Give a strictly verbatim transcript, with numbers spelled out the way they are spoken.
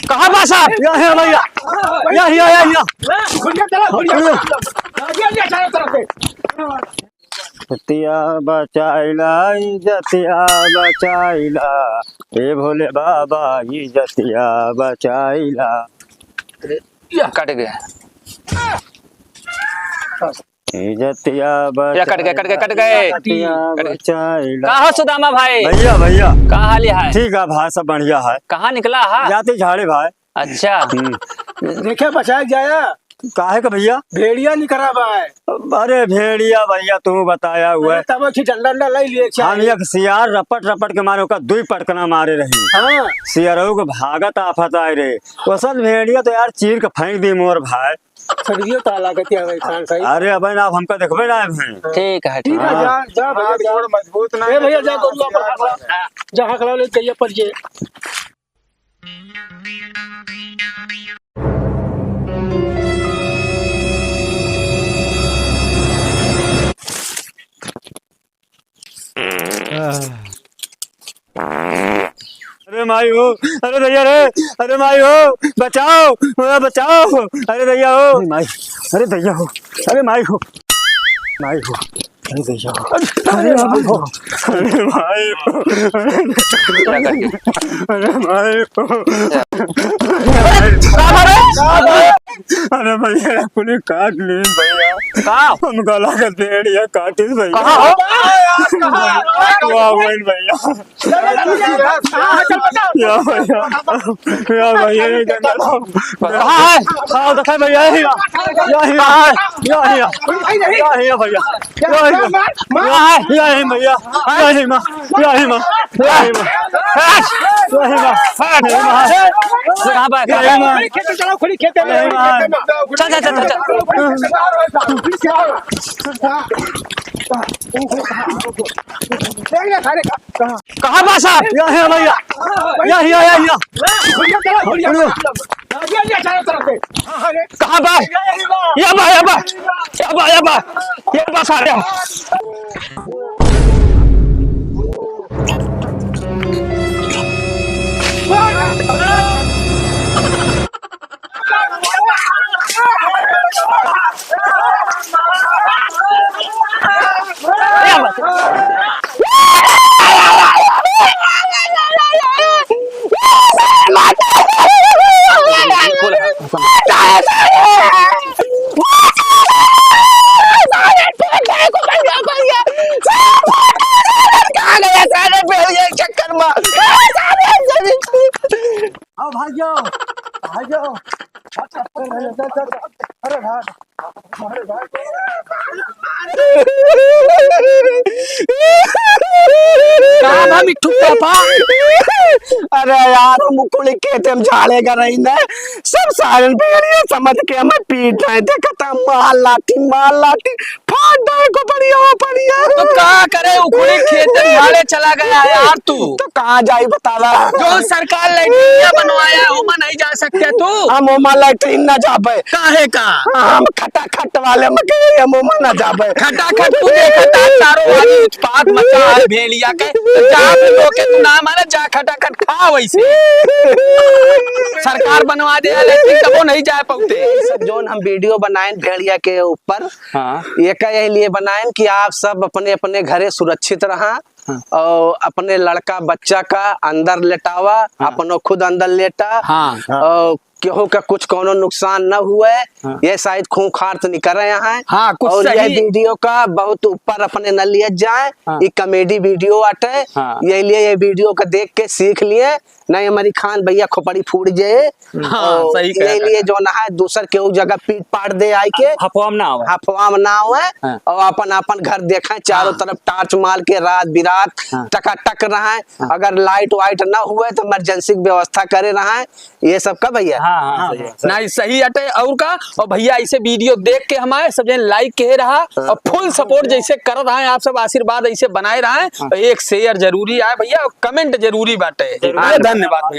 कहाँ बा साहब? या है भैया, या, या, या, या। घुरिया चला, घुरिया। घुरिया। घुरिया, घुरिया, चारों तरफ से। इज्जतिया बचाइला, इज्जतिया बचाइला, ए भोले बाबा, इज्जतिया बचाइला। या कट गया। इज्जतिया या कट गए, कट गए, कट गए। बचाइला। का हो सुदामा भाई? भैया, भैया। का हाल है? ठीक है भाई, सब बढ़िया है। कहाँ निकला है? जाते झाड़े भाई। अच्छा। हम्म। देखे बचाए जाया। काहे का भैया? भेड़िया निकरा बा। अरे भेड़िया भैया, तू बताया हुआ अरे है। तब अच्छी डंडा, डंडा लाई लिए, अच्छा हम है। एक सियार रपट रपट के मारे, ओका दुई पटकना मारे रही। हाँ। सियारो के भागत आफत आए रहे। असल भेड़िया तो यार चीर के फेंक दी मोर भाई। सब्जियों तो लागत है भाई खान साहब। अरे अबे ना, आप हमका देखबे ना है भाई। ठीक है, ठीक है, हाँ। जा, जा भैया, हाथ जा। गोड़ मजबूत ना ए भैया, है। जा, गोरुआ पर हाथ ला। जा, हाथ ला, ले, गैया पर ये। अरे माई हो, अरे दैया रे, अरे माई हो, बचाओ, अरे बचाओ, अरे दैया हो, अरे माई, अरे दैया हो, अरे माई हो, माई हो, अरे दैया हो, अरे माई हो, अरे माई हो, अरे माई हो, अरे भैया, पुलिस काट ली भैया। का? हमका लागत भेड़िया काटिस भैया। कहाँ हो? वाह, वाह, भैया। या भैया, या भैया, ये जंगल। कहाँ है? हाँ, देखा भैया, यही, यही, यही, यही, यही भैया, यही, यही भैया, यही माँ, यही माँ, यही माँ, यही माँ, यही माँ, यही माँ। कहाँ पे? यही माँ। चल, चल, चल, चल, चल। कहाँ बा साहब? या है भैया। या, या, या, या। कहाँ बा? या बा, या बा। या बा, या बा। या बा साहब। आओ भाइयों, भाइयों। अरे भाई। का बा मिट्ठू पापा? अरे यार, हम उखुली खेते में झाड़े गा रही ने, सब सारन भेड़िया समझ के हमें पीट रहे। देखत ह मार लाठी, मार लाठी, फाड़ दे को बढ़िया, बढ़िया। तो का करे, उखुली खेते में झाड़े चला गया यार तू। तो कहाँ जाई बतावा? जो सरकार लैट्रिनिया बनवाया, ओमा नहीं जा सकते तू। हम ओमा लैट्रिन ना जाबे। काहे का? हम खटाखट वाले में गए, हम ओमा ना जाबे। खटाखट तू देखता, चारों ओर उत्पात मचा है भेड़िया के। तो जा भी लोग के तू ना माने, जा खटाखट खा वैसे। सरकार बनवा दे, लेकिन कबो नहीं जा पाते। ये सब जोन हम वीडियो बनाएन भेड़िया के ऊपर, हाँ। ये का यही लिए बनाएन कि आप सब अपने अपने घरे सुरक्षित रहा। हाँ। और अपने लड़का बच्चा का अंदर लेटावा, हाँ। अपनो खुद अंदर लेटा, हाँ। हाँ। और केहू का कुछ कौनो नुकसान न हुए, हाँ। ये शायद खूंखार तो निकल रहे हैं। हाँ, कुछ और सही। ये वीडियो का बहुत ऊपर अपने न लिया जाए, हाँ। ये कॉमेडी वीडियो आटे, हाँ। ये लिए ये वीडियो का देख के सीख लिए, नहीं हमारी खान भैया खोपड़ी फूट जाए। हाँ, और सही कहा, ये लिए कहा। जो ना है दूसर केहू जगह पीट पाट दे आई के, हफवाम ना आवे। हफवाम ना आवे, हाँ। और अपन अपन घर देखें, चारों हाँ। तरफ टार्च मार के रात बिरात हाँ। टकाटक रहे। हाँ। अगर लाइट वाइट ना हुए तो इमरजेंसी की व्यवस्था करे रहे। ये सब का भैया? हाँ, हाँ, हाँ, सही है, हाँ। सही। नहीं, सही अटे। और का? और भैया, ऐसे वीडियो देख के हमारे सब जन लाइक कहे रहा हाँ। और फुल सपोर्ट जैसे करत रहे, आप सब आशीर्वाद ऐसे बनाए रहे। हाँ। और एक शेयर जरूरी आए भैया, और कमेंट जरूरी बाटे। जरूरी। हाँ, धन्यवाद भैया।